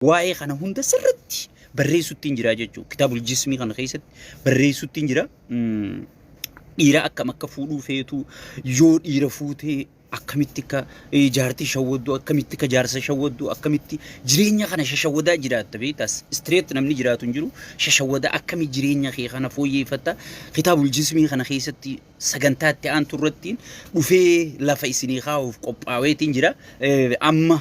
Waa'ee kana hunda sirritti barreessuttiin jira jechuudha. Kitaabul jismii kana keessatti barreessuttiin jira. Dhiira akkam akka fuudhuu feetu, yoo dhiira fuutee akkamitti akka jaartii shawwaddu, akkamitti akka jaarsa shawwaddu, akkamitti jireenya kana shashawwadaa jiraatta beektaas. Straight namni jiraatu hin jiru. Shashawwadaa akkami jireenya kee kana fooyyeeffatta. Kitaabul jismii kana keessatti sagantaa itti aantu irratti dhufee lafa isinii kaa'uuf qophaaweetiin jira. Amma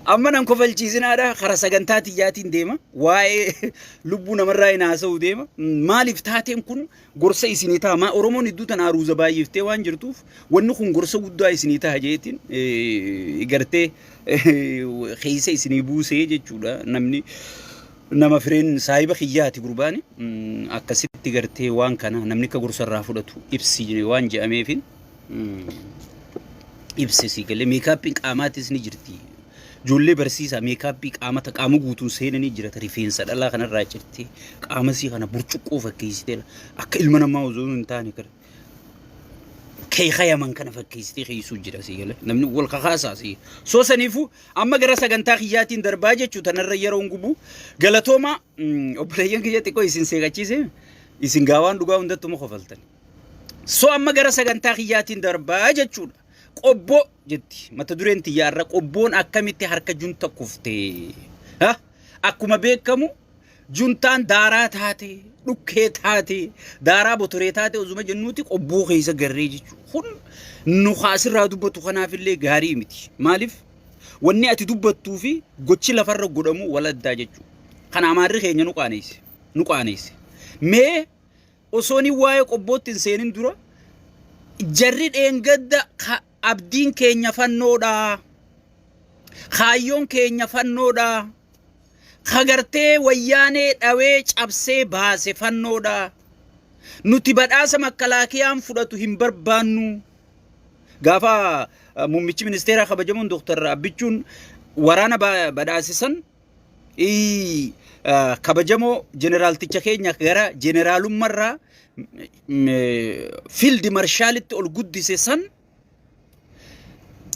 Amma nan kofalchiisinaadha kara sagantaa tiyyaatiin deema. Waa'ee lubbuu namarraa hin haasa'u deema. Maaliif taateen kun gorsa isinii ta'a? Maa Oromoon iddoo tana aruuza baay'iftee waan jirtuuf wanni kun gorsa guddaa isinii ta'a jeetiin gartee keessa isinii buusee jechuudha. Namni nama fireen saahiba kiyyaati gurbaani akkasitti gartee waan kana namni akka gorsa irraa fudhatu ibsi waan je'ameefin ibse si galee meekaappiin qaamaatis ni jirti. Ijoollee barsiisaa meekaappii qaamata qaama guutuun seenanii jirata rifeensa dhalaa kanarraa cirtee qaama sii kana burcuqqoo fakkeessitee akka ilma namaa osoo hin taane gara keeka yaman kana fakkeessitee keessuu jira si galee namni wal kakaasaa si soo saniifuu Amma gara sagantaa kiyyaatiin darbaa jechuu tanarra yeroon gubu galatooma obboleeyyan kiyya xiqqoo isin seeqachiise isin gaawaan dhugaa hundattuma kofaltan. So amma gara sagantaa kiyyaatiin darbaa jechuudha. Qobboo jetti mata dureen tiyyaarra qobboon akkamitti harka junta kufte. Akkuma beekamu juntaan daaraa taate dhukkee taate daaraa botoree taate osuma jennuuti qobboo keessa garree jechuudha. Kun nu asirraa dubbatu kanaafillee gaarii miti. Maaliif wanni ati dubbattuu fi gochi lafarra godhamu wal addaa jechuudha. Kana amaarri keenya nu qaaneesse. Nu qaaneesse. Mee osoo ni waa'ee qobbootti hin seenin dura jarri dheengadda abdiin keenya fannoodha. Kaayyoon keenya fannoodha. Ka gartee wayyaanee dhawee cabsee baase fannoodha. Nuti badhaasa makkalaakiyaan fudhatu hin barbaannu. Gaafa muummichi ministeeraa kabajamoon Dooktar Abbichuun waraana badhaasisan kabajamoo jeneraalticha keenya gara jeneraalummarraa fiildi marshaalitti ol guddise san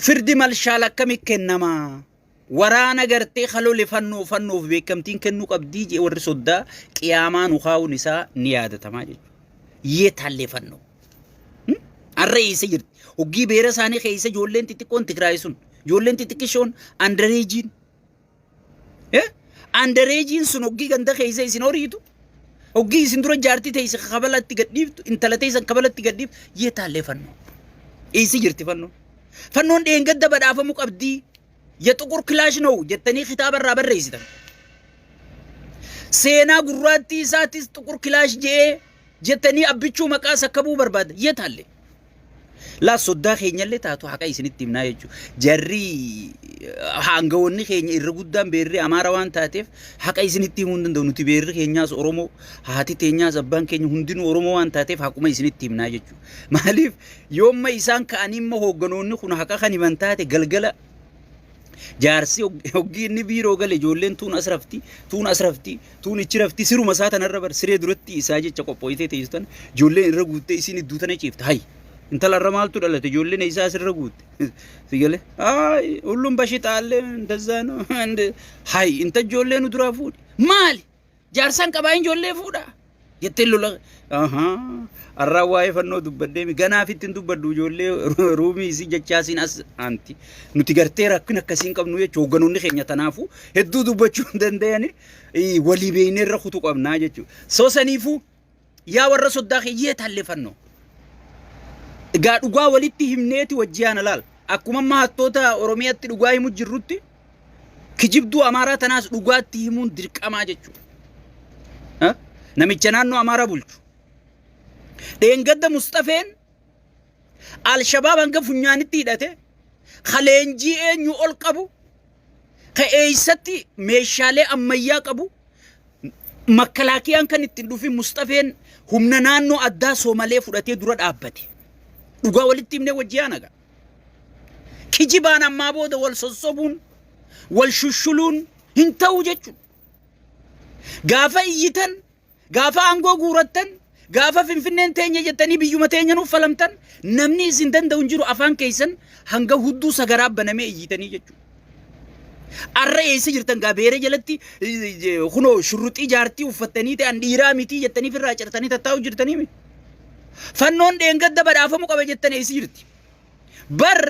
firdi marshaal akkami kennama? Waraana gartee ka lole fannoo fannoof beekamtiin kennuu qabdii jee warri soddaa qiyaamaa nu kaa'uun isaa ni yaadatamaa jechuudha. Yeetaallee fannoo. Har'a eessa jirti? Hoggii beera isaanii keessa ijoolleen xixiqqoon Tigraay sun ijoolleen xixiqqishoon andareejiin. Andareejiin sun hoggii ganda keessa isin horiitu. Hoggii isin dura jaartii teesse kabalatti gadhiiftu intala teessan kabalatti gadhiiftu yeetaallee fannoo. Eessa jirti fannoo? Fannoon dheengadda badhaafamuu qabdii. Yaxuqur kilaash now jettanii kitaaba irraa barreessitan. Seenaa gurraattii isaatis xuqur kilaash je'ee jettanii abbichuu maqaa sakkabuu barbaada. Yetaalle. Laa soddaa keenyallee taatu haqa isinitti himnaa jechuudha. Jarri haangawoonni keenya irra guddaan beerri Amaara waan taateef haqa isinitti himuu hin danda'u. Nuti beerri keenyaas Oromoo, haati teenyaas abbaan keenya hundinuu Oromoo waan taateef haquma isinitti himnaa jechuudha. Maaliif Yoomma isaan ka'anii immoo hoogganoonni kun haqa kan himan taate galgala jaarsi hoggii inni biiroo gale ijoolleen tuun as rafti, tuun as rafti, tuun ichi rafti siruma isaa tanarra bar siree duratti isaa jecha qophooyitee teessu tana ijoolleen irra guuttee isiin idduu tana ciifte hay intala irra maaltu dhalate ijoolleen isaa asirra guutte si gale ay hullum bashitaalle እንደዛ ነው hay inta ijoollee nu duraa fuudhi maali Jaarsaan qabaa ijoollee fuudha. Jettee lola. Har'aa waa'ee fannoo dubbadhee ganaa fitti hin dubbadhu ijoollee ruumii isii jechaasiin as aanti. Nuti gartee rakkina akkasii hin qabnu jechuudha. Hoogganoonni keenya tanaafuu hedduu dubbachuu hin danda'ani walii beeknee irra kutu qabnaa jechuudha. Soo saniifuu yaa warra soddaa keeyyee taallee fannoo. Egaa dhugaa walitti himneeti wajji yaana laal. Akkuma amma hattoota Oromiyaatti dhugaa himu jirrutti kijibduu Amaaraa tanaas dhugaatti himuun dirqamaa jechuudha. Namicha naannoo Amaaraa bulchu. Dheengadda Musxafeen Alshabaab hanga funyaanitti hidhate ka leenjii eenyu ol qabu ka eessatti meeshaalee ammayyaa qabu makkalaakiyaan kan ittiin dhufin Musxafeen humna naannoo addaa Soomalee fudhatee dura dhaabbate. Dhugaa walitti himnee wajji yaanaga. Kijibaan ammaa booda wal sossobuun, wal shushuluun hin ta'u jechuudha. Gaafa iyyitan, gaafa aangoo guurattan, Gaafa Finfinneen teenya jettanii biyyuma teenya nuuf falamtan namni isin danda'u hin jiru afaan keessan hanga hudduu sagaraa banamee iyyitanii jechuudha. Arra eessa jirtan gaa beera jalatti kunoo shurruxii jaartii uffattanii ta'an dhiiraa mitii jettanii firraa cirtanii tattaa'u jirtanii mi? Fannoon dheengadda badhaafamu qaba jettan eessa jirti? Bar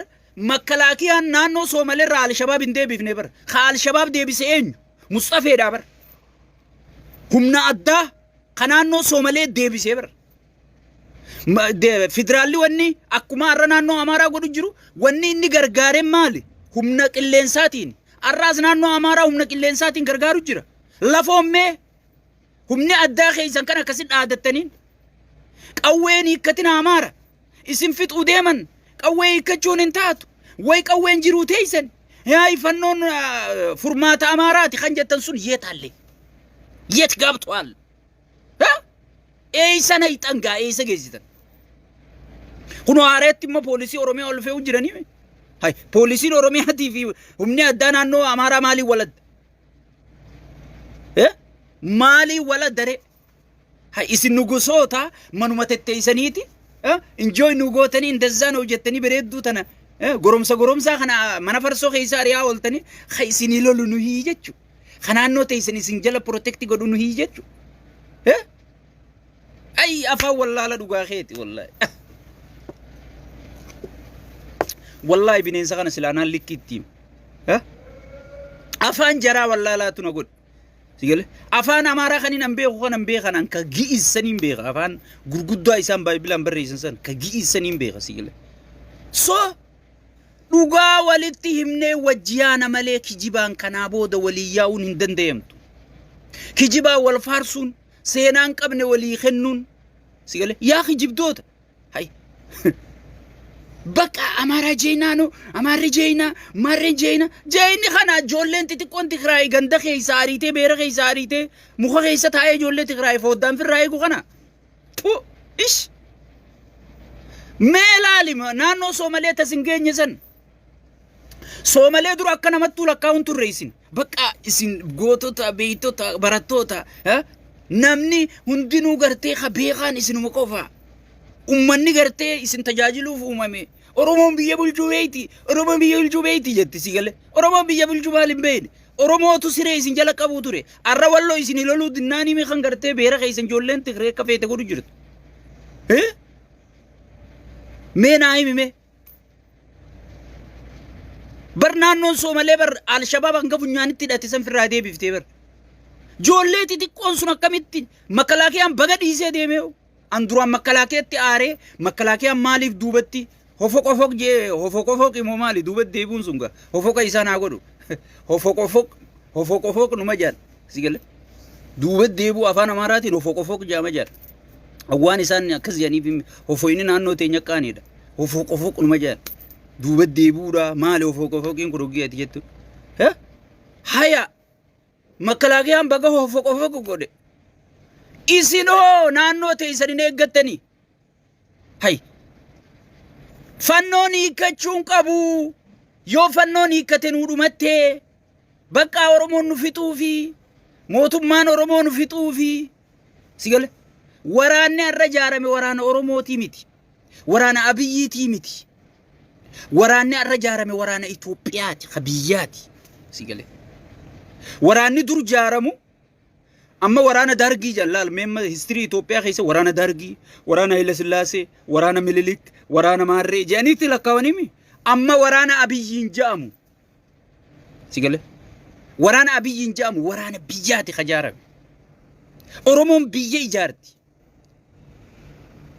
makkalaakiyaan naannoo Soomalee irraa Alshabaab hin deebifne bar. Ka Alshabaab deebise eenyu? Musxafeedhaa bar. Humna addaa ka naannoo Soomalee deebisee bar. Federaalli wanni akkuma har'a naannoo Amaaraa godhu jiru wanni inni gargaareen maali? Humna qilleensaatiin. Har'aas naannoo Amaaraa humna qilleensaatiin gargaaru jira. Lafoommee humni addaa keessan kan akkasi dhaadattaniin qawween hiikkatina Amaara. Isin fixuu deeman qawwee hiikkachuun hin taatu. Way qawween jiruu teessan. Yaa'i fannoon furmaata Amaaraati kan jettan sun yeet alle? Yeet gaabtu'aal? Eessa nayxan gaa eessa geessitan? Kunoo haareetti immoo poolisii Oromiyaa ol fe'uu jiranii. Hay poolisiin Oromiyaatii fi humni addaa naannoo Amaaraa maaliin waladda? Eh? Maaliin waladda ree? Hay isin nugusoota manuma tetteessaniiti. Eh? Enjoy nu gootanii indazzaa nu jettanii bareedduu tana eh? Goromsa goromsaa kana mana farsoo keessa ari'aa ooltanii hay isinii lolu nuhii jechuudha. Ka naannoo teessan isin jala protect godhu nuhii jechuudha. Eh? Ay afaan wallaala dhugaa keeti wallahi. Wallahi bineensa kana silaa naan likki itti hima. Eh? Afaan jaraa wallaalaatu na godhe. Si galee? Afaan Amaaraa kan hin beeku kan hin beekan an ka gi'iz saniin beeka. Afaan gurguddaa isaan baayibilaan barreessan san ka gi'iz saniin beeka si galee. So dhugaa walitti himnee wajji yaana malee kijibaan kanaa booda walii yaa'uun hin danda'amtu. Kijibaan wal faarsuun seenaa hin qabne walii kennuun si galee yaa kijibdoota. Hay. Bakka Amaaraa jeenaa no Amaarri jeenaa Maarreen jeenaa jeenni kana ijoolleen xixiqqoon Tigraay ganda keessa ariitee beera keessa ariitee muka keessa taa'ee ijoollee Tigraay fooddaan firraa eegu kana. Tu ish. Mee laali naannoo Soomalee tas hin geenye san. Soomalee dura akka namattuu lakkaa'uun turre isin. Bakka isin gootota, beektota, barattoota namni hundinuu gartee ka beekaan isinuma qofa. Ummanni gartee isin tajaajiluuf uumame. Oromoon biyya bulchuu beeyti. Oromoon biyya bulchuu beeyti jetti si galee. Oromoon biyya bulchuu maal hin beekne. Oromootu siree isin jala qabuu ture. Arra walloo isin loluu dinnaanii mi kan gartee beera keessan ijoolleen Tigree akka feete godhu jirtu. Mee naa himi mee. Bar naannoon Soomalee bar Alshabaab hanga funyaanitti hidhate san firraa deebiftee bar. Ijoollee xixiqqoon sun akkamitti makalaakiyaan baga dhiisee deemee an duraan makalaakiyaatti aaree makalaakiyaan maaliif duubatti hofoq hofoq jee hofoq hofoq immoo maali duubatti deebi'uun sun gaa hofoqa isaan haa godhu hofoq hofoq hofoq hofoq numa jedhan si gale duubatti deebi'u afaan Amaaraatiin hofoq hofoq jedhama jedhan waan isaan akkas jedhaniif hofoyni naannoo teenya qaaniidha. Hofoq hofoq numa jedhan. Duuba deebi'uudha maali hofoq hofoqiin kun hoggii ati jettu. Haya makkalaakiyaan baga hofoq hofoq godhe. Isin hoo naannoo teessan hin eeggattanii. Hay fannoon hiikkachuun qabu. Yoo fannoon hiikkate nuu dhumattee bakka Oromoon nu fixuufi mootummaan Oromoo nu fixuufi si gale waraanni har'a ijaarame waraana Oromootii miti. Waraana Abiyyiitii miti. Waraanni har'a ijaarame waraana Itoophiyaati, ka biyyaati. Si gale. Waraanni dur ijaaramu amma waraana Dargii jallaal meemma histirii Itoophiyaa keessa waraana Dargii, waraana Haile Sillaasee, waraana Minilik, waraana Maarree jedhaniitti lakkaawaniimi. Amma waraana Abiyyiin jedhamu. Si gale. Waraana Abiyyiin jedhamu waraana biyyaati ka ijaarame. Oromoon biyya ijaarti.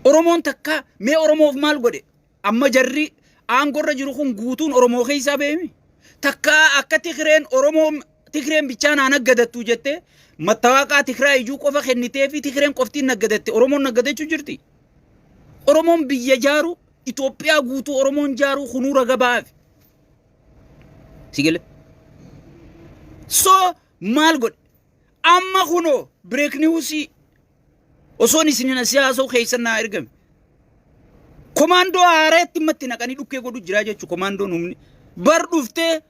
Oromoon takka mee Oromoof maal godhe? Amma jarri aangorra jiru kun guutuun Oromoo keessaa beemi. Takka akka Tigreen Oromoo Tigreen bichaan haa naggadattu jettee mattawaaqaa Tigraay ijuu qofa kennitee fi Tigreen qoftiin naggadatte Oromoon naggadachuu jirti. Oromoon biyya jaaru Itoophiyaa guutuu Oromoon jaaru kunuu raga ba'aafi. Si gale? So maal godhe? Amma kunoo break newsii osoon isin hin siyaasoo keessan naa ergame. Komaandoo haareetti immatti naqanii dhukkee godhu jiraa jechuudha komaandoon humni. Bar dhuftee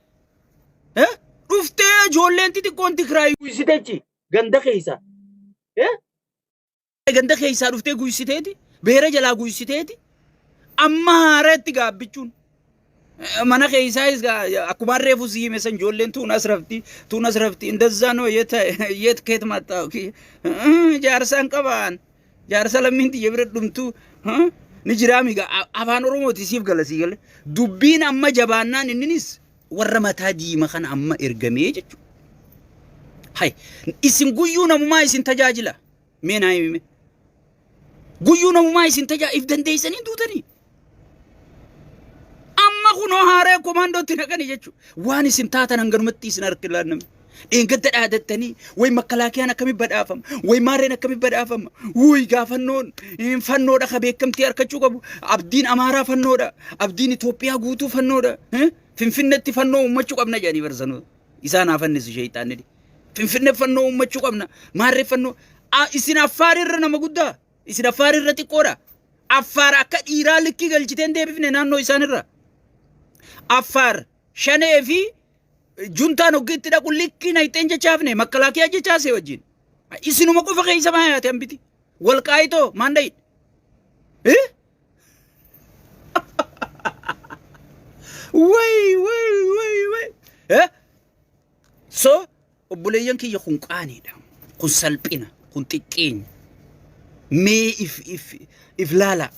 dhuftee ijoolleen xixiqqoon Tigraay uwwisitechi ganda keessa. Ganda keessaa dhuftee guysiteeti, beera jalaa guysiteeti, amma haaratti gaabbichuun. Mana keessaayis akkuma reefu si hime san ijoolleen tuun as rafti, tuun as rafti, indazzaa noo yeet yeet keet maxxaa jaarsaan qabaan jaarsa lammiin tiyya bira dhumtu ni jiraa miga afaan Oromooti siif gala sii gale. Dubbiin amma jabaannaan inninis warra mataa diima kana amma ergamee jechuudha. Hay isin guyyuu namumaa isin tajaajila. Mee naa himi mee. Guyyuu namumaa isin tajaa if dandeessanii duutanii. Amma kunoo haaree komaandootti naqanii jechuudha. Waan isin taatan hanganumatti isin harka laanname. Dheengadda dhaadattanii way makkalaakiyaan akkami badhaafama way maarreen akkami badhaafama wuy gaafannoon fannoodha ka beekamtii harkachuu qabu abdiin amaaraa fannoodha abdiin Itoophiyaa guutuu fannoodha finfinnetti fannoo uummachuu qabna jedhanii barsanuu isaan haa fannisu sheeyxaanni. Finfinnee fannoo uummachuu qabna. Maarree fannoo. Isin Affaar irra nama guddaa. Isin Affaar irra xiqqoodha. Affaar akka dhiiraa likkii galchitee hin deebifne naannoo isaan irra. Affaar shanee fi juntaan hoggi itti dhaqu likkii nayxeen jechaafne makkalaakiyaa jechaasee wajjin. Isinuma qofa keessa maa yaate hambiti. Walqaayitoo maan dhayidhe. Eh? Way way way way. Eh? So obboleeyyan kiyya kun qaaniidha. Kun salphina, kun xiqqeenya. Mee if if if laala.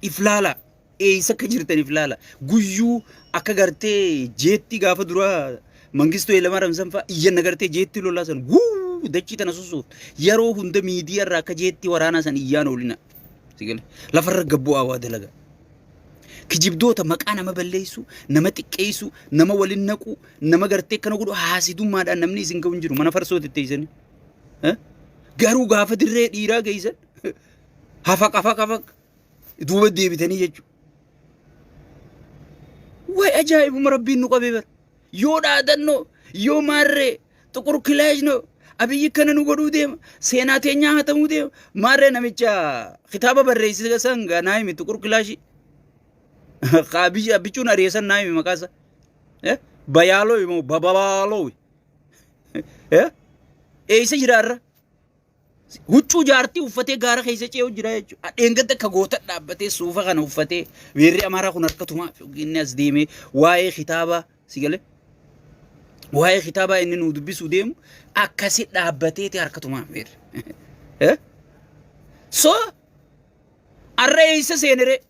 If laala. Eessa akka jirtan if laala. Guyyuu akka gartee jeetti gaafa dura Mangistuu Hayilamaariyaam san fa'a iyyanna gartee jeetti lolaa san wuu dachii tana sussuuf yeroo hunda miidiyaa irraa akka jeetti waraanaa san iyyaan oolina. Sigale lafarra gabbu'aa waa dalaga. Kijibdoota maqaa nama balleessu, nama xiqqeessu, nama walin naqu, nama gartee akkana godhu haasidummaadhaan namni isin ga'u hin jiru. Mana farsootti teessanii. Garuu gaafa dirree dhiiraa geessan hafaq hafaq hafaq duuba deebitanii jechuudha. Way ajaa'ibuma rabbiin nu qabee bara. Yoo dhaadannoo, yoo maarree, xuqur kilaashnoo, abiyyi kana nu godhuu deema, seenaa teenyaa hatamuu deema. Maarree namicha kitaaba barreessise san naa himi xuqur kilaashii. Abiyyi abbichuun ari'e san naa himi maqaa isaa. Bayaaloo moo bababaaloo. Eessa jira irra? Huccuu jaartii uffatee gaara keessa ce'u jira jechuudha. Dheengadda akka goota dhaabbatee suufa kana uffatee weerri amaaraa kun harkatumaa inni as deemee waa'ee kitaabaa si galee waa'ee kitaabaa inni nuu dubbisuu deemu akkasi dhaabbateeti harkatumaa weerri. So arra eessa seenere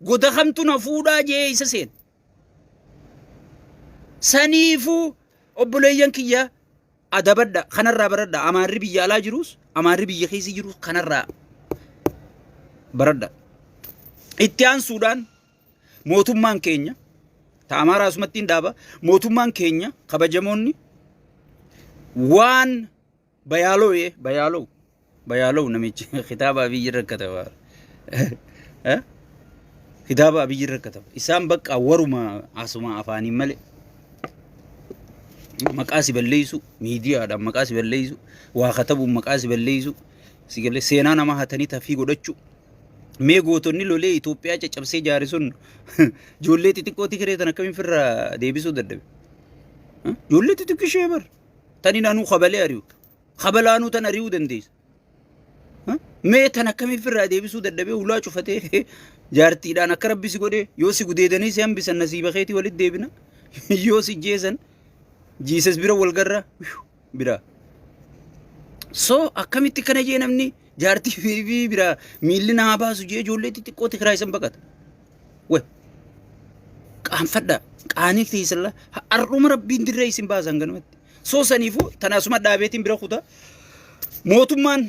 goda kamtu na fuudhaa jee eessa seene. Saniifuu obboleeyyan kiyya adabadha kanarraa baradha amaarri biyya alaa jirus amaarri biyya keessa jirus kanarraa baradha. Itti aansuudhaan mootummaan keenya ta amaaraa asumatti hin dhaaba mootummaan keenya kabajamoonni waan bayaaloo bayaaloo bayaaloo namichi kitaaba abiyyi irra kataba kitaaba abiyyi irra kataba isaan bakka waruma asuma afaaniin malee maqaa si balleessu miidiyaadhaan maqaa si balleessu waa katabuun maqaa si balleessu si galee seenaa nama hatanii tafii godhachuu mee gootonni lolee Itoophiyaa caccabsee jaare sun ijoollee xixiqqoo tikiree tan akkamiin firraa deebisuu dadhabe ijoollee xixiqqoo ishee bar taniin anuu kabalee ari'u kabalaanuu tan ari'uu dandeessa Mee tan akkamiin firraa deebisuu dadhabee hulaa cufatee jaartiidhaan akka rabbi si godhee yoo si gudeedanii si hambisan nasiiba keetii walitti deebina yoo si jeesan jiisas bira wal garra bira. So akkamitti kana jee namni jaartii fi bira miilli naa baasu jee ijoollee xixiqqoo tikiraa isan baqata. We qaanfadha qaanii teessilla har'uma rabbiin dirree isin baasan ganamatti. So saniifuu tanaasuma dhaabeetiin bira kuta. Mootummaan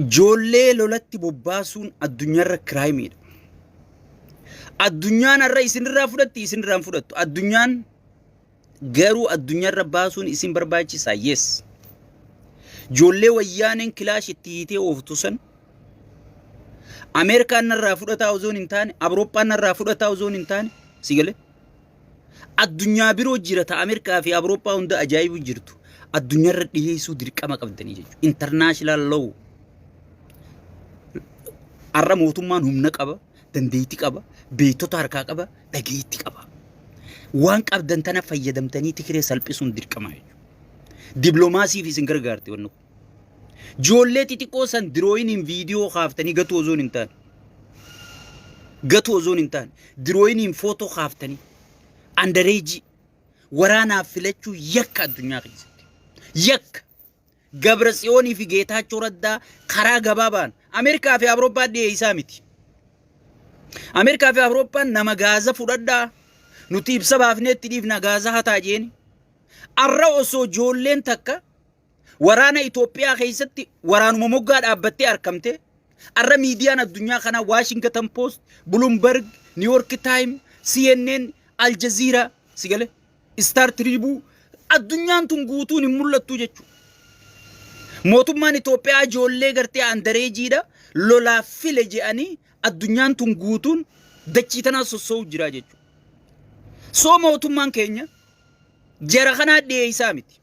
ijoollee lolatti bobbaasuun addunyaarra kiraayimiidha. Addunyaan har'a isinirraa fudhatti isinirraa hin fudhattu. Addunyaan garuu addunyaarra baasuun isin barbaachisa. Yes. Ijoollee wayyaaneen kilaash itti hiitee ooftu san Ameerikaan narraa fudhataa osoo hin taane Awurooppaan narraa fudhataa osoo hin taane si galee Addunyaa biroo jira ta Ameerikaa fi Awurooppaa hunda ajaa'ibu jirtu. Addunyaarra dhiyeessuu dirqama qabdanii jechuudha. International law. Har'a mootummaan humna qaba, dandeettii qaba, beektota harkaa qaba, dhageettii qaba. Waan qabdan tana fayyadamtanii tikiree salphisuun dirqama jechuudha. Dibloomaasiif isin gargaarti wanni kun. Ijoollee xixiqqoo san dirooyiniin viidiyoo kaaftanii gatuu osoo hin taane. Gatuu osoo hin taane dirooyiniin footoo kaaftanii andareejii waraanaaf filachuu yakka addunyaa keessatti. Yakka. Gabra Tsiyoonii fi Geetaachoo Raddaa karaa gabaabaan Ameerikaa fi Awurooppaa dhiyeessaa miti. Ameerikaa fi Awurooppaan nama gaaza fudhadhaa nuti ibsa baafnee itti dhiifna gaaza hataa jeeni. Arra osoo ijoolleen takka waraana Itoophiyaa keessatti waraanuma moggaa dhaabbattee arkamte arra miidiyaan addunyaa kanaa Washington Post, Bloomberg, New York Times, CNN, Al Jazeera si gale Star Tribune addunyaan tun guutuun hin mul'attu jechuudha. Mootummaan Itoophiyaa ijoollee gartee andareejiidha lolaaf file jedhanii addunyaan tun guutuun dachii tanaa sossoo'u jira jechuudha. Soo mootummaan keenya jara kanaa dhiyeessaa miti.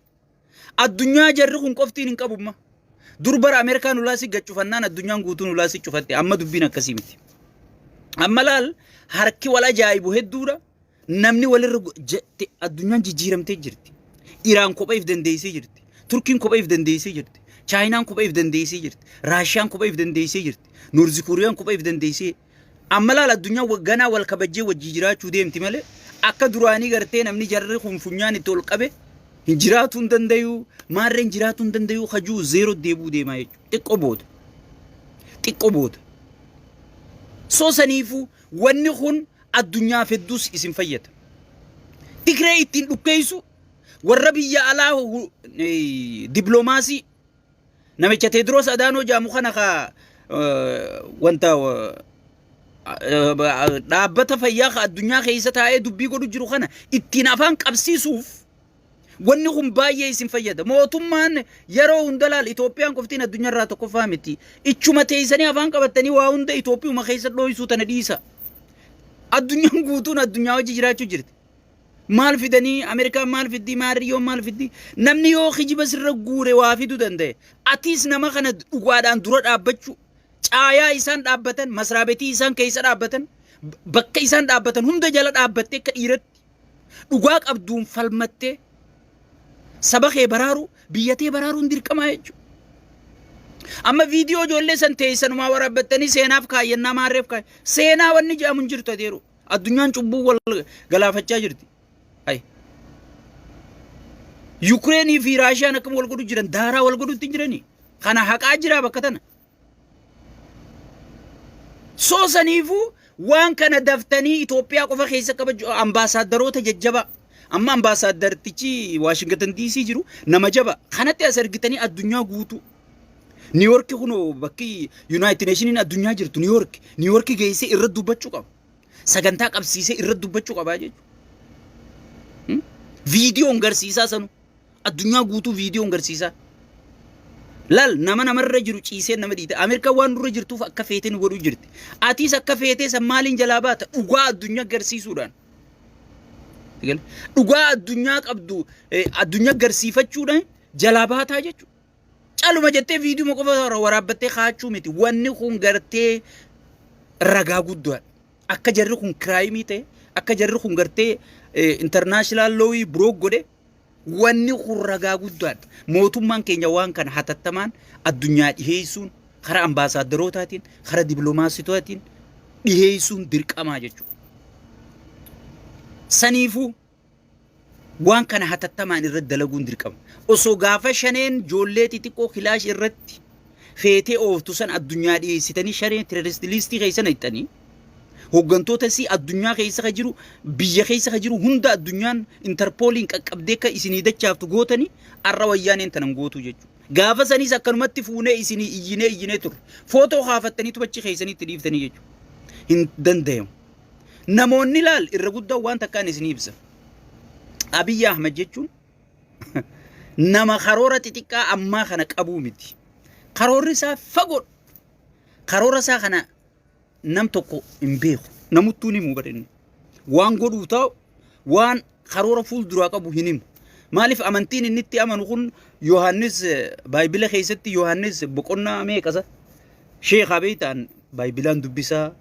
Addunyaa jarri kun qoftiin hin qabumma. Dur bara Ameerikaan ulaa si gad cufannaan addunyaan guutuun ulaa si cufatte. Amma dubbiin akkasii miti. Amma laal harki wal ajaa'ibu hedduudha. Namni walirra addunyaan jijjiiramtee jirti. Iraan kopha if dandeessee jirti. Turkiin kopha if dandeessee jirti. Chaayinaan kopha if dandeessee jirti. Raashiyaan kopha if dandeessee jirti. Noorzi Kooriyaan kopha if dandeessee. Amma laal addunyaan ganaa wal kabajjee wajjii jiraachuu deemti malee akka duraanii gartee namni jarri kun funyaan itti ol qabe hin jiraatuu hin dandayu maarreen jiraatuu hin dandayu hajuu zeeroo deebuu deemaa jechuudha. Xiqqoo booda. Xiqqoo booda. Soo saniifuu wanni kun addunyaaf hedduus isin fayyada. Tigree ittiin dhukkeessu warra biyya alaa dippiloomaasii namicha Teediroos Adaanoo jedhamu kana ka wanta dhaabbata fayyaa ka addunyaa keessa taa'ee dubbii godhu jiru kana ittiin afaan qabsiisuuf wanni kun baay'ee isin fayyada. Mootummaan yeroo hunda laal Itoophiyaan qoftiin addunyaarraa tokkoffaa miti. Ichuma teessanii afaan qabattanii waa hunda Itoophiyuma keessa dhooysuu tana dhiisa. Addunyaan guutuun addunyaa wajji jiraachuu jirti. Maal fidanii Ameerikaan maal fiddi maarriyyoon maal fiddi namni yoo kijiba sirra guure waa fiduu danda'e. Atiis nama kana dhugaadhaan dura dhaabbachuu caayaa isaan dhaabbatan masraabetii isaan keessa dhaabbatan bakka isaan dhaabbatan hunda jala dhaabbattee akka dhiiratti dhugaa qabduun falmattee saba kee baraaru biyya tee baraaruun dirqamaa jechuudha. Amma viidiyoo ijoollee san teessanumaa waraabbattanii seenaaf kaayyannaa maarreef kaayya. Seenaa wanni jedhamu hin jirtu adeeru. Addunyaan cubbuu wal galaafachaa jirti. Ay. Yukireenii fi Raashiyaan akkam wal godhu jiran daaraa wal godhutti hin jiranii. Kana haqaa jira bakka tana. Soo saniifuu waan kana daftanii Itoophiyaa qofa keessa qabaju ambaasaadaroota jajjabaa. Amma ambaasaadartichi Waashingtan DC jiru nama jaba. Kanatti as ergitanii addunyaa guutuu. Niiyorki kunoo bakki Yuunaayitid Neeshiniin addunyaa jirtu Niiyorki. Niiyorki geessee irra dubbachuu qaba. Sagantaa qabsiisee irra dubbachuu qabaa jechuudha. Viidiyoon garsiisaa sanu. Addunyaa guutuu viidiyoon garsiisaa. Laal nama namarra jiru ciisee nama dhiita. Ameerikaan waan nurra jirtuuf akka feetee nu godhuu jirti. Atiis akka feetee san maaliin jalaa baata? Dhugaa addunyaa garsiisuudhaan. Dhugaa addunyaa qabdu addunyaa garsiifachuudhaan jalaa baataa jechuudha. Caluma jettee viidiyoo qofa waraabbattee kaa'achuu miti. Wanni kun gartee ragaa guddaadha. Akka jarri kun kiraayimii ta'e, akka jarri kun gartee international lawii broke godhe wanni kun ragaa guddaadha. Mootummaan keenya waan kana hatattamaan addunyaa dhiheessuun karaa ambaasaadarootatiin, karaa dippiloomaasitootiin dhiheessuun dirqamaa jechuudha. Saniifuu waan kana hatattamaan irratti dalaguun dirqama. Osoo gaafa shaneen ijoollee xixiqqoo kilaash irratti feetee ooftu san addunyaa dhiyeessitanii shanee terrorist liistii keessa naqxanii hooggantoota isii addunyaa keessa ka jiru biyya keessa ka jiru hunda addunyaan intarpooliin qaqqabdee akka isinii dachaaftu gootanii arra wayyaaneen tanan gootuu jechuudha. Gaafa saniis akkanumatti fuunee isinii iyyinee iyyinee turre. Footoo kaafattanii tubachi keessanii itti dhiiftanii jechuudha. Hin danda'amu. Namoonni laal irra guddaan waan takkaan isinii ibsa. Abiyyi Ahmad jechuun nama karoora xixiqqaa ammaa kana qabuu miti. Karoorri isaa fagoodha. Karoora isaa kana nam tokko hin beeku. Namuttuu ni himu barinni. Waan godhuu ta'u waan karoora fuulduraa qabu hin himu. Maaliif amantiin inni itti amanu kun Yohaannis baayibila keessatti Yohaannis boqonnaa meeqasa? Sheekaa beektaan baayibilaan dubbisaa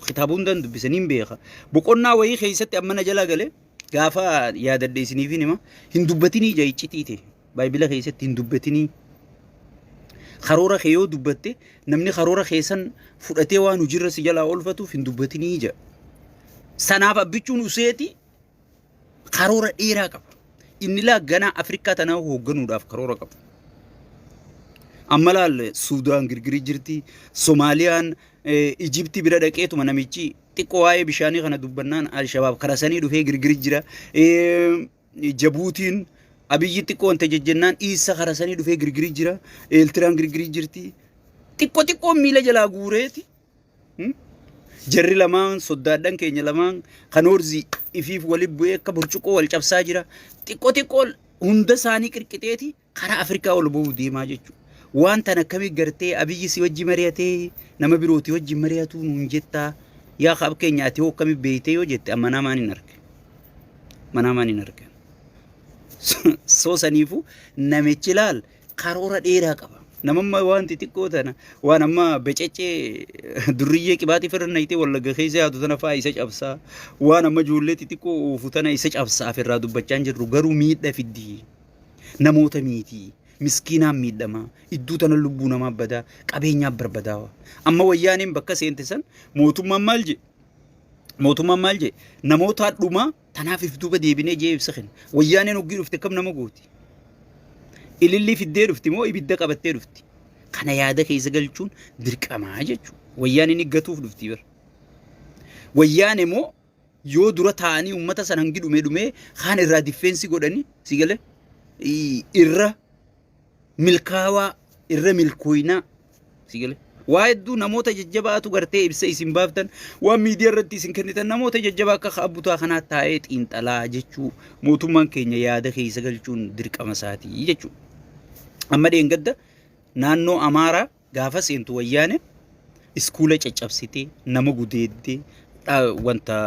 kitaaba hundaan dubbisa niin beeka. Boqonnaa wayii keessatti amma na jala gale gaafa yaadadhe isiniif hima hin dubbatinii jaa iccitii ta'e baayibila keessatti hin dubbatinii. Karoora kee yoo dubbatte namni karoora kee san fudhatee waan hojiirra si jalaa oolfatuuf hin dubbatinii jedha. Sanaaf abbichuun useeti karoora dheeraa qaba. Inni laa ganaa Afrikaa tanaa hoogganuudhaaf karoora qaba. Amma laal Suudaan girgirii jirti, Somaaliyaan Ijipti bira dhaqeetuma namichi xiqqoo waa'ee bishaanii kana dubbannaan Alshabaab karaa sanii dhufee girgirii jira. Jabuutiin Abiyyi xiqqoo wanta jejjennaan Iissa karaa sanii dhufee girgirii jira. Eeltiraan girgirii jirti. Xiqqoo xiqqoo miila jalaa guureeti. Jarri lamaan soddaadhan keenya lamaan kan horzii ifiif wali bu'ee akka burcuqqoo wal cabsaa jira. Xiqqoo xiqqoo hunda isaanii qirqixeeti karaa Afrikaa ol ba'uu deemaa jechuudha. Waan tana akkamii gartee Abiyyi si wajji mari'atee nama birooti wajji mari'atuu nuun jettaa yaa kaab keenya ati hoo akkamii beeytee yoo jette amma namaan hin arge. Manaamaan hin arge. Soo saniifuu namichi laal karoora dheeraa qaba. Namamma waan xixiqqoo tana waan amma bececcee durriyyee qibaatii firra nayitee wallagga keessa yaadu tana fa'aa isa cabsaa. Waan amma ijoollee xixiqqoo oofu tana isa cabsaa ofirraa dubbachaa hin jirru garuu miidha fiddi. Namoota miiti. Miskiinaan miidhama. Idduu tana lubbuu namaa badaa qabeenyaa barbadaawa. Amma wayyaaneen bakka seente san mootummaan maal jedhe? Mootummaan maal jedhe? Namootaa dhumaa Tanaaf if duuba deebinee jee ibsa kenna. Wayyaaneen hoggii dhufte kam nama gooti? Ilillii fiddee dhufti moo ibidda qabattee dhufti? Kana yaada keessa galchuun dirqamaa jechuudha. Wayyaaneen gatuuf dhufti bara. Wayyaane moo yoo dura taa'anii uummata san hangi dhume dhumee kaan irraa diffeensi godhanii si galee irra milkaawaa irra milkooynaa si galee waa hedduu namoota jajjabaatu gartee ibsa isin baaftan waan miidiyaa irratti isin kennitan namoota jajjabaa akka abbutaa kanaa taa'ee xiinxalaa jechuu mootummaan keenya yaada keessa galchuun dirqama isaatii jechuudha. Amma dheengadda naannoo Amaaraa gaafa seentu wayyaane iskuula caccabsitee nama gudeeddee wanta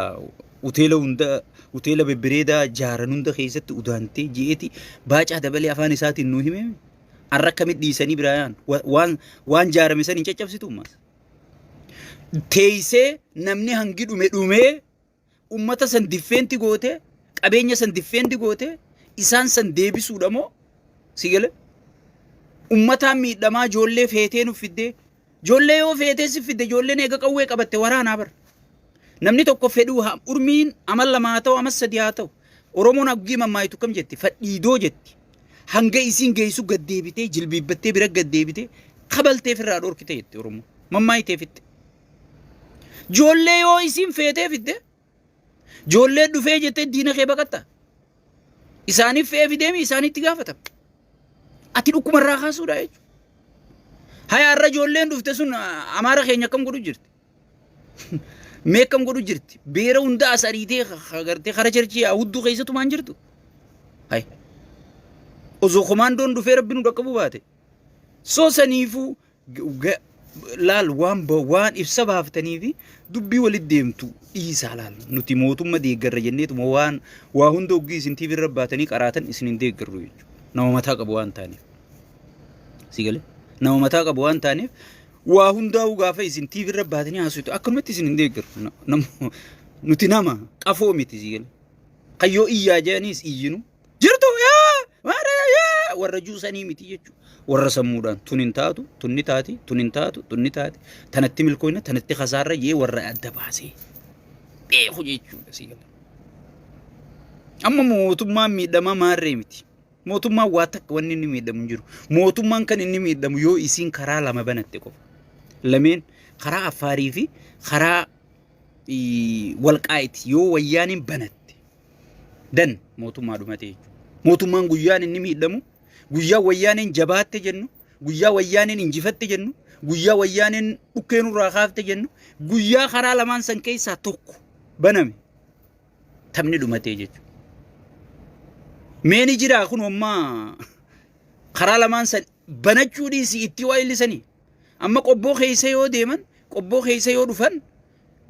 hoteela hunda hoteela bebbereedaa jaaran hunda keessatti udaantee je'eeti baacaa dabalee afaan isaatiin nuu hime har'a akkamitti dhiisanii biraa yaa'an waan waan jaarame san hin caccabsitu ammas. Teessee namni hangi dhume dhumee ummata san diffeenti goote qabeenya san diffeenti goote isaan san deebisuudha moo si gale ummataan miidhamaa ijoollee feetee nuuf fiddee ijoollee yoo feetee si fidde ijoolleen eega qawwee qabatte waraanaa bar namni tokko fedhuu haa urmiin amal lama haa ta'u amal sadi haa ta'u Oromoon haggii mammaayitu kam jetti fadhiidoo jetti hanga isiin geessu gad deebitee jilbiibbattee bira gad deebitee kabaltee firraa dhorkite jetti Oromoon mammaayitee fixxe. Joollee yoo isiin feetee fidde joollee dhufee jettee diina kee baqatta. Isaaniif fe'ee fideemi isaanitti gaafatama. Ati dhukkuma irraa kaasuudha jechuudha. Haya har'a ijoolleen dhufte sun amaara keenya akkam godhu jirti. Mee akkam godhu jirti. Beera hunda as ariitee gartee kara charchii hudduu keessatumaan jirtu. Hay. Osoo komaandoon dhufee rabbi nu dhaqqabuu baate. Soo saniifuu Laal waan waan ibsa baaftanii fi dubbii walitti deemtu dhiisaa laal nuti mootumma deeggarra jenneetuma waan waa hunda hoggii isin TV irra baatanii qaraatan isin hin deeggarru jechuudha. Nama mataa qabu waan taaneef. Si galee? Nama mataa qabu waan taaneef waa hundaa'uu gaafa isin TV irra baatanii haasoftu akkanumatti isin hin deeggarru. Nuti nama qafoo miti si galee. Kayyoo iyyaa jedhaniis iyyinu. Jirtu yaa maara yaa warra juusanii miti jechuudha. Warra sammuudhaan tun hin taatu, tun ni taati, tun hin taatu, tun ni taati, tanatti milkooyna, tanatti kasaarra jee warra adda baasee beeku jechuudha si gala. Amma mootummaan miidhamaa maarree miti. Mootummaan waa takka wanni inni miidhamu hin jiru. Mootummaan kan inni miidhamu yoo isiin karaa lama banatte qofa. Lameen karaa Affaarii fi karaa Walqaayiti yoo wayyaaniin banatte. Dan mootummaa dhumate jechuudha. Mootummaan guyyaan inni miidhamu, guyyaa wayyaaneen jabaatte jennu, guyyaa wayyaaneen injifatte jennu, guyyaa wayyaaneen dhukkee nurraa kaafte jennu, guyyaa karaa lamaan san keessaa tokko baname taphni dhumatee jechuudha. Mee ni jiraa kun ammaa karaa lamaan san banachuu dhiisii itti waa illisanii. Amma qobboo keessa yoo deeman, qobboo keessa yoo dhufan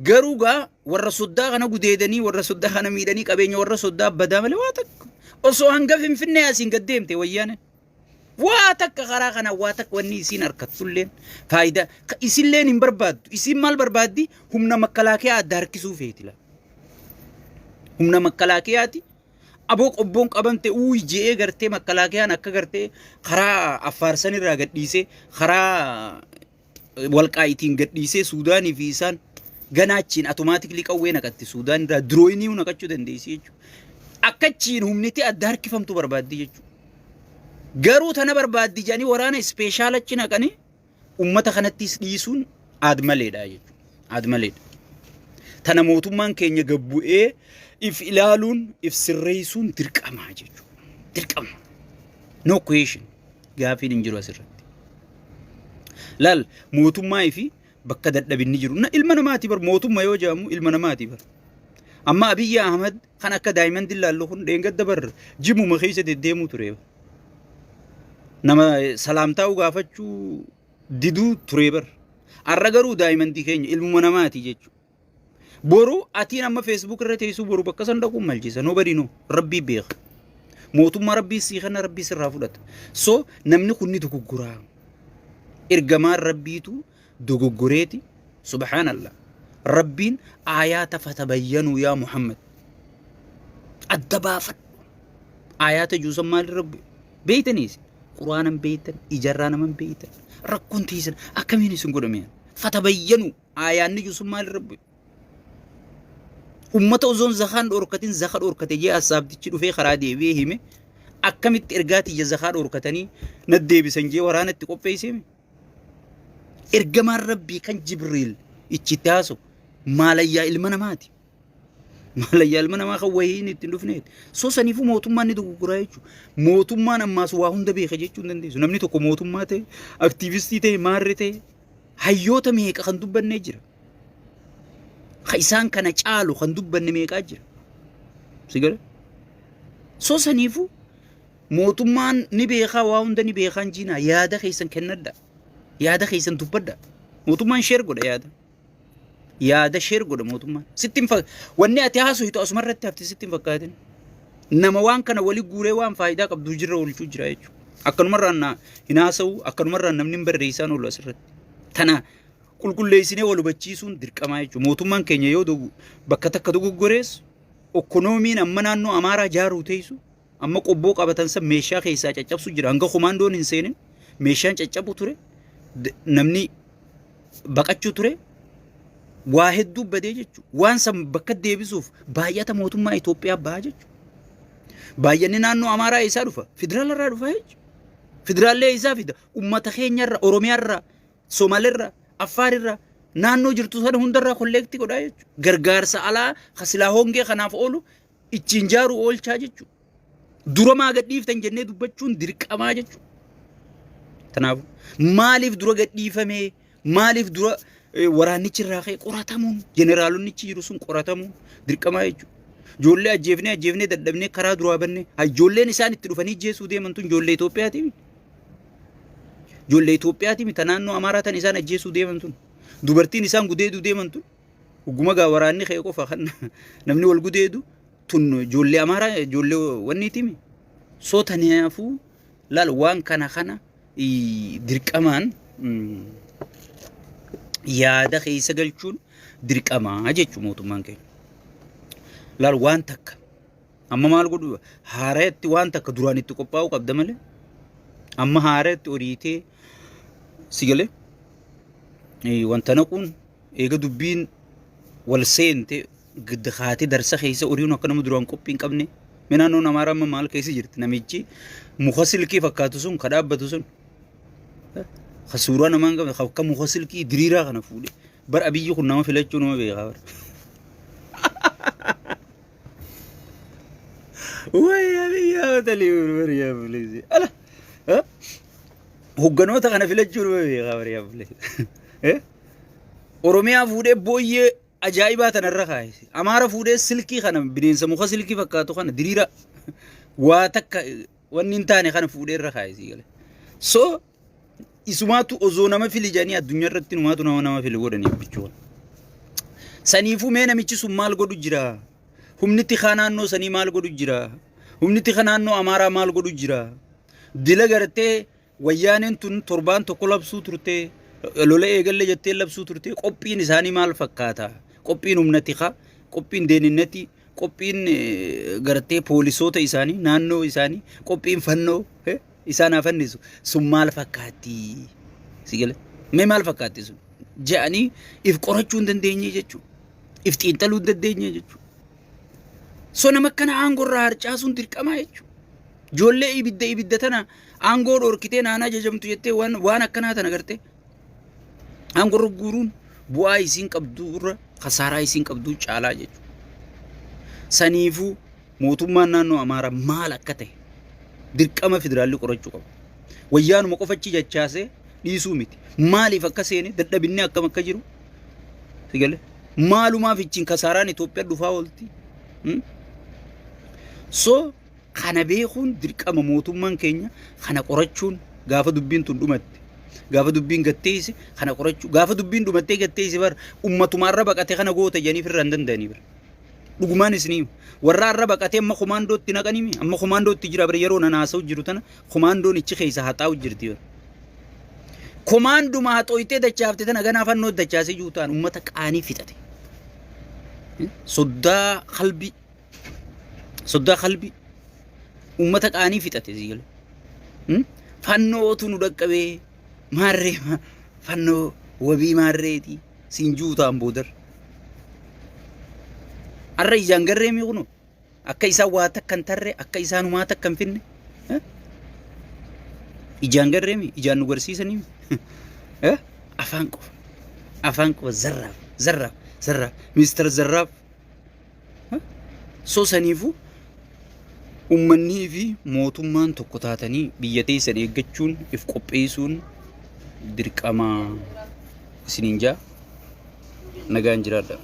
Garuu gaa warra soddaa kana gudeedanii warra soddaa kana miidhanii qabeenya warra soddaa badaa malee waa takka osoo hanga Finfinnee asiin gad deemte wayyaaneen waa takka karaa kana waa takka wanni isiin harkattulleen faayidaa isilleen hin barbaaddu isiin maal barbaaddi humna makalaakiyaa adda harkisuu feeti la humna makalaakiyaati. Aboo qobboon qabamte uuy je'ee gartee makkalaakiyaan akka gartee karaa Affaar sanirraa gadhiisee karaa walqaa'itiin gadhiisee Suudaanii fi isaan ganaa achiin automatically qawwee naqatti Suudaan irraa drone naqachuu dandeessi jechuudha. Akka achiin humniti adda harkifamtu barbaaddi jechuudha. Garuu tana barbaaddi jedhanii waraana special achi naqanii ummata kanattis dhiisuun aad maleedha jechuudha. Aad maleedha. Tana mootummaan keenya gabbu'ee if ilaaluun if sirreessuun dirqama jechuudha. Dirqama. No question. Gaafiin hin jiru asirratti. Laal mootummaa fi bakka dadhabinni jiru. Na ilma namaati bar mootummaa yoo jedhamu ilma namaati bar. Amma Abiyyi Ahmad kan akka daa'imman dillaallu kun dheengadda bar jimuma keessa deddeemuu ture. Nama salaamtaa'uu gaafachuu diduu ture bar. Har'a garuu daa'immanti keenya ilmuma namaati jechuudha. Boru atiin amma Facebook irra teessuu boru bakka san dhaquun malchisa. Nobody know. Rabbii beeka. Mootummaa rabbii sii kana rabbii sirraa fudhata. So namni kun ni dogoggoraa. Ergamaan rabbiitu dogoggoreeti. Subhaanallah. Rabbiin aayaata fatabayyanuu yaa Muhammad. Adda baafadhu. Aayaata juusan maalirra bu'e? Beeytaniis. Quraanan beeytan, ijarraa naman beeytan. Rakkoon teessan akkamiin isin godhame? Fatabayyanuu. Aayaanni jiru sun maalirra bu'e? Ummata osoon zakaan dhorkatin zaka dhorkate jee assaabtichi dhufee karaa deebi'ee hime akkamitti ergaa tiyya zakaa dhorkatanii na deebisan jee waraana itti qopheessee ergamaan rabbii kan Jibriil ichitti haasu maalayyaa ilma namaati. Maalayyaa ilma namaa kan wahiin itti hin dhufneeti. So saniifuu mootummaan ni dogoggoraa jechuudha. Mootummaan ammaas waa hunda beeka jechuu hin dandeessu. Namni tokko mootummaa ta'e, aktiivistii ta'e, maarree ta'e Hayyoota meeqa kan dubbannee jira. Ka isaan kana caalu kan dubbanne meeqaa jira. Si gala? So saniifuu mootummaan ni beekaa waa hunda ni beekaan jiinaa yaada keessan kennadha. Yaada keessan dubbadha. Mootummaan share godha yaada. Yaada share godha mootummaan. Sitti hin wanni ati haasoftu asuma irratti hafti sitti hin fakkaatin. Nama waan kana wali guuree waan faayidaa qabdu jirra oolchuu jira jechuudha. Akkanumarraan na hin haasa'u, akkanumarraan namni hin barreessaan oolu asirratti. Tana qulqulleessinee wal hubachiisuun dirqamaa jechuudha. Mootummaan keenya yoo bakka takka dogoggoreessu, okkonoomiin amma naannoo Amaaraa jaaruu teessu, amma qobboo qabatan san meeshaa keessaa caccabsu jira. Hanga komaandoon hin seenin meeshaan caccabu ture, namni baqachuu ture, waa hedduu badee jechuudha. Waan san bakka deebisuuf baay'ata mootummaa Itoophiyaa baha jechuudha. Baay'anni naannoo Amaaraa eessaa dhufa? Federaala irraa dhufa jechuudha. Federaallee eessaa fida? Uummata keenyarra, Oromiyaarra, Somaaleerra, Affaarirra, naannoo jirtu sana hundarraa collect godhaa jechuudha. Gargaarsa alaa ka silaa hongee kanaaf oolu ittiin jaaruu oolchaa jechuudha. Dura maa gadhiiftan jennee dubbachuun dirqamaa jechuudha. Kanaafuu maaliif dura gadhiifamee maaliif dura waraannichi irraa ka'e qoratamuun jeneraalonnichi jiru sun qoratamuun dirqamaa jechuudha. Ijoollee ajjeefnee ajjeefnee dadhabnee karaa duraa bannee ijoolleen isaan itti dhufanii jeesuu deeman tun ijoollee Itoophiyaati. Ijoollee Itoophiyaati miti naannoo Amaaraa tan isaan ajjeesuu deeman tun. Dubartiin isaan gudeeduu deeman tun Ugguma gaa waraanni ka'e qofa kan namni wal gudeedu tun ijoollee Amaaraa ijoollee wanniiti mi. So tanaafuu laal waan kana kana dirqamaan yaada keessa galchuun dirqamaa jechuun mootummaan keenya. Laal waan takka amma maal godhu haarayatti waan takka duraan itti qophaa'uu qabda malee amma haarayatti oriitee si galee wanta naquun eega dubbiin wal seente gidda kaatee darsa keessa oriin akka nama duraan qophii hin qabne mee naannoon amaaraa amma maal keessa jirti namichi muka silkii fakkaatu sun ka dhaabbatu sun ka suuraa namaa hin qabne ka akka muka silkii diriiraa kana fuudhe bar abiyyi kun nama filachuu nama beekaa bar. Way abiyyi hawatalii bar yaa buleessi. Ala hogganoota kana filachuu nama beekaa bar yaa buleessi. Oromiyaa fuudhee booyyee ajaa'ibaa tanarra kaa'e. Amaara fuudhee silkii kana bineensa muka silkii fakkaatu kana diriira waa takka wanni hin taane kana fuudhee irra kaa'e sii gale. So isumaatu osoo nama fili jedhanii addunyaa irratti numaatu nama nama fili godhanii bichuu. Saniifuu mee namichi sun maal godhu jira? Humni tikaa naannoo sanii maal godhu jira? Humni tika naannoo Amaaraa maal godhu jira? Dila gartee Wayyaaneen tun torbaan tokko labsuu turte, lola eegalle jettee labsuu turte, qophiin isaanii maal fakkaata? Qophiin humna tikaa, qophiin deeninnetii, Qophiin gartee poolisoota isaanii naannoo isaanii qophiin fannoo isaan haa fannisu sun maal fakkaatti? Si gale? Mee maal fakkaatti sun? Je'anii if qorachuu hin dandeenye jechuudha. If xiinxaluu hin dandeenye jechuudha. So nama akkana aangoo irraa harcaasuun dirqamaa jechuudha. Ijoollee ibidda ibidda tana aangoo dhorkitee naan ajajamtu jettee waan waan akkanaa tana gartee aangoo irra guuruun bu'aa isiin qabdu irra kasaaraa isiin qabdu caalaa jechuudha. Saniifuu mootummaan naannoo Amaaraa maal akka ta'e dirqama federaalli qorachuu qaba. Wayyaanuma qofachi jachaasee dhiisuu miti. Maaliif akka seene dadhabinni akkam akka jiru si galee maalumaaf ittiin kasaaraan Itoophiyaa dhufaa oolti. So kana beekuun dirqama mootummaan keenya kana qorachuun gaafa dubbiin tun dhumatte gaafa dubbiin gatteesse kana qorachuu gaafa dubbiin dhumattee gatteesse bar ummatumaarra baqate kana goota jedhanii firra hin danda'anii bar. Dhugumaan isinii hima. Warra har'a baqatee amma komaandootti naqanii amma komaandootti jira bar yeroo nan haasa'u jiru tana komaandoon ichi keessa haxaa'u jirti bar. Komaanduma haxooytee dachaafte tana ganaa fannoo dachaasee jiru ta'an ummata qaanii fixate. Soddaa qalbii soddaa qalbii ummata qaanii fixate sii galee. Fannootu nu dhaqqabee maarree fannoo wabii maarreeti siin jiru ta'an boodar. Har'a ijaan garree mi kunoo akka isaan waa takka hin tarre akka isaan humaa takka hin finne. Ijaan garree mi ijaan nu garsiisanii mi afaan qofa afaan qofa zarraaf zarraaf zarraaf mister zarraaf. So saniifuu ummannii fi mootummaan tokko taatanii biyya teessan eeggachuun if qopheessuun dirqama isiniin jaa nagaan jiraadha.